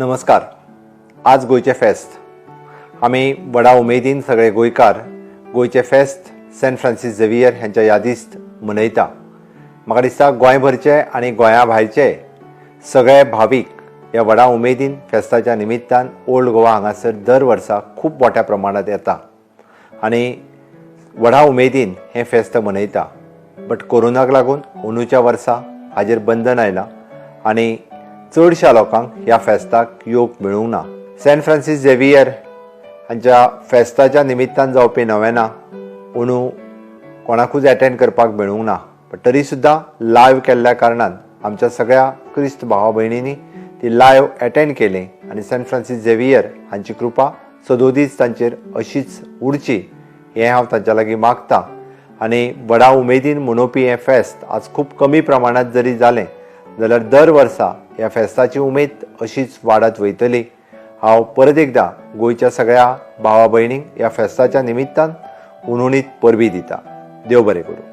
नमस्कार. आज गोंयचें फेस्त. आमी व्हडा उमेदीन सगळे गोंयकार गोंयचें फेस्त सेंट फ्रांसीस झेवियर ह्यांच्या यादिस्त मनयता. म्हाका दिसता गोंयभरचे आनी गोंया भायरचे सगळे भावीक ह्या व्हडा उमेदीन फेस्ताच्या निमित्तान ओल्ड गोवा हांगासर दर वर्सा खूब मोठ्या प्रमाणांत येता आनी व्हडा उमेदीन हें फेस्त मनयता. बट कोरोनाक लागून अंदूच्या वर्सा हाजेर बंधन आयलां आनी चडश्या लोकांक ह्या फेस्ताक येवंक मेळूंक ना. सेंट फ्रांसीस झेवियर हांच्या फेस्ताच्या निमित्तान जावपी नवेना अंदू कोणाकूच एटेंड करपाक मेळूंक ना, बट तरी सुद्दां लायव्ह केल्ल्या कारणान आमच्या सगळ्या क्रिस्त भावा भयणींनी ती लायव्ह एटेंड केली आनी सेंट फ्रांसीस झेवियर हांची कृपा सदोदीस तांचेर अशीच उरची हें हांव तांच्या लागीं मागता. आनी व्हडा उमेदीन मनोवपी हें फेस्त आज खूब कमी प्रमाणांत जरी जालें जाल्यार दर वर्सा ह्या फेस्ताची उमेद अशीच वाडत वयतली. हांव परत एकदां गोंयच्या सगळ्या भावा भयणींक ह्या फेस्ताच्या निमित्तान हुनहुनीत परबीं दिता. देव बरें करूं.